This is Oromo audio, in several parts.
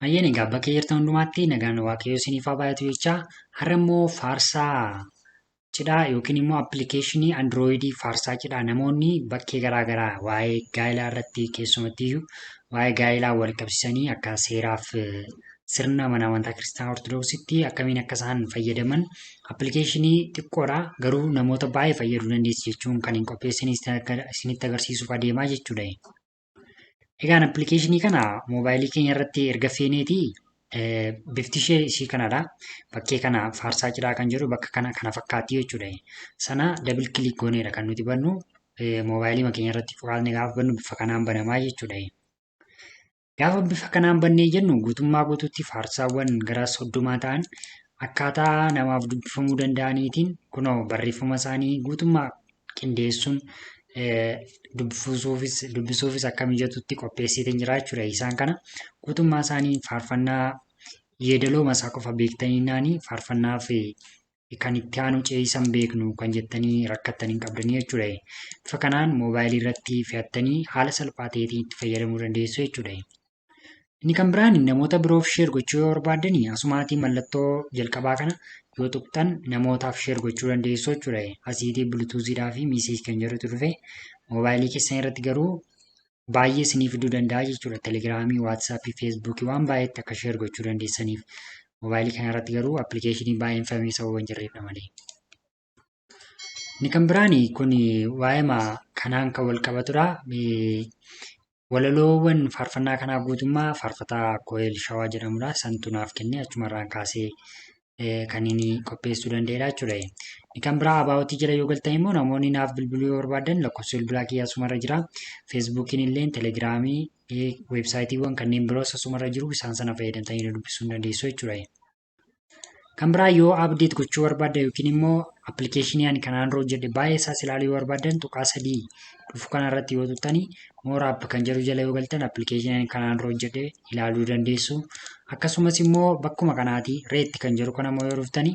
Hayyeen egaa bakka jirtan hundumaatti nagaan Waaqayyoo isiniif haa baay'atu jechaa har'a immoo faarsaa cidhaa yookiin immoo appilikeeshinii androoyidii faarsaa cidhaa namoonni bakkee garaagaraa waa'ee gaa'elaa irratti keessumattiyyuu waa'ee gaa'elaa wal qabsiisanii akka seeraaf sirna mana amantaa kiristaanaa ortodoksitti akkamiin akka isaan fayyadaman appilikeeshinii xiqqoodha garuu namoota baay'ee fayyaduu dandeessi jechuun kan hin qopheessin isinitti agarsiisuuf adeemaa jechuudha. Egaan appilikeeshinii kana moobaayilii keenya irratti erga feeneeti bifti ishee ishii kanadha. Bakkee kana faarsaa cidhaa kan jedhu bakka kana kana fakkaatti jechuudha. Sana dabil kilik gooneedha kan nuti bannu moobaayilii keenya irratti cuqaasne gaafa bannu bifa kanaan banamaa jechuudha. Gaafa bifa kanaan bannee jennu guutummaa guutuutti faarsaawwan gara 30 ta'an akkaataa namaaf dubbifamuu danda'aniitiin kunoo barreeffama isaanii guutummaa qindeessuun dubbisuufis akka mijatutti qopheessiitiin jira jechuudha. Isaan kana guutummaa isaanii faarfannaa yeedaloo masaa qofa beektanii naanii faarfannaa fi kan itti aanu ce'isan beeknu kan jettanii rakkattanii hin qabdanii jechuudha. Bifa kanaan moobaayilii irratti fe'attanii haala salphaa ta'eetiin itti fayyadamuu dandeessu jechuudha. Inni kan biraan namoota biroof sheer gochuu yoo barbaaddan asumaatii mallattoo jalqabaa kana yoo tuqxan namootaaf sheer gochuu dandeessu jechuudha. Asiitii bulutuuziidhaa fi miiseej kan jedhutu dhufe moobaayilii keessan irratti garuu baay'ee isinii fiduu danda'a jechuudha. Telegiraamii, Waatsaappii, Feesbuukii waan baay'eetti akka sheer gochuu dandeessaniif. Moobaayilii kana irratti garuu appilikeeshinii baay'een fe'amee sababa hin jirreefidha malee. Inni kan biraan kun waa'eema kanaan kan wal qabatudha. Walaloowwan faarfannaa kanaa guutummaa faarfataa Kooyel Shawaa jedhamudha. Santu naaf kenne achumarraan kaasee kan inni qopheessuu danda'edha jechuudha. Inni kan biraa abaawwatii jala yoo galtan immoo namoonni naaf bilbiluu yoo barbaadan lakkoofsa bilbilaa kiyya asumarra jira. Feesbuukiin illee, Telegiraamii, weebsaayitiiwwan kanneen biroos asumarra jiru isaan sana fayyadamtanii dubbisuu ni dandeessu jechuudha. Kan biraa yoo update gochuu barbaaddan yookiin immoo appilikeeshinii ani kanaan dura hojjedhe baay'ee isaas ilaaluu yoo barbaaddan tuqaa 3 dhufu kanarratti yoo tuqxani more app kan jedhu jala yoo galtan appilikeeshinii ani kanaan dura hojjedhe ilaaluu dandeessu. Akkasumas immoo bakkuma kanaati rate kan jedhu kana immoo yoo dhuftani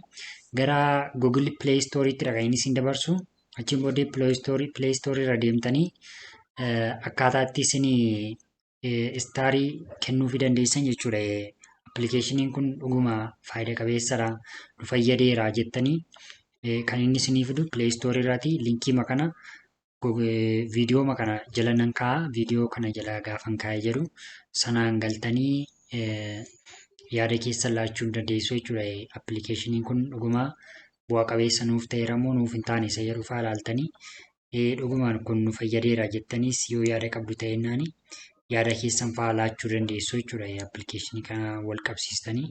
gara Google Play Store tti dha kan inni isin dabarsu. Achiin booddee Play Store irra deemtanii akkaataa itti isin istaarii kennuufii dandeessan jechuudha. Appilikeeshiniin kun dhuguma faayida qabeessadha, nu fayyadeera jettanii kan inni isinii fidu Play Store irraati. Linkii kana viidiyoo kana jala nan kaa'a. Viidiyoo kana jala gaafan kaa'ee jedhu sanaan galtanii yaada keessan laachuu ni dandeessu jechuudha. Appilikeeshiniin kun dhuguma bu'a qabeessa nuuf ta'eera moo nuuf hin taane isa jedhu fa'aa ilaaltanii dhugumaan kun nu fayyadeera jettaniis yoo yaada qabdu ta'ennaani yaada keessan fa'aa laachuu dandeessu jechuudha. Appilikeeshinii kana wal qabsiistanii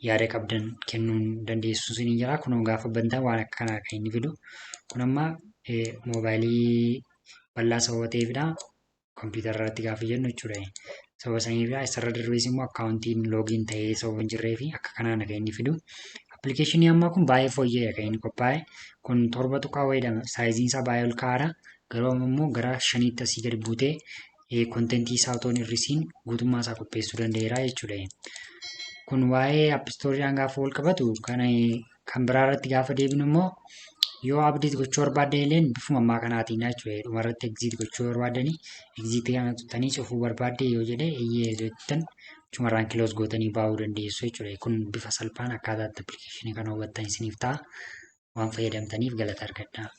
yaada qabdan kennuu dandeessu isiniin jira. Kunoo gaafa bantan waan akka kanaa kan inni fidu. Kun amma moobaayilii bal'aa sababa ta'eefidha. Kompiitara irratti gaafa jennu jechuudha. Sababa saniifidha. Isarra darbees immoo akkaawuntiin loogiin ta'ee sababa hin jirree fi akka kanaan kan inni fidu. Appilikeeshinii ammaa kun baay'ee fooyya'eedha kan inni qophaa'e. Kun 7 tuqaa wayiidha. Saayiziin isaa baay'ee ol ka'aadha. Garuu amma immoo gara 5tti asii gadi buutee kontentii isaa otoo hin hir'isiin guutummaa isaa qopheessuu danda'eera jechuudha. Kun waa'ee appistooriidhaan gaafa wal qabatu kan biraa irratti gaafa deebinu immoo yoo update gochuu barbaaddan illee bifuma ammaa kanaatiin jechuudha. Dhuma irratti exit gochuu barbaaddanii exit kana tuqxanii cufuu barbaadde yoo jedhe eeyyee jettan achumarraan close gootanii baa'uu dandeessu jechuudha. Kun bifa salphaan akkaataa itti appilikeeshinii kana hubattan isiniif ta'a. Waan fayyadamtaniif galata argadhaa.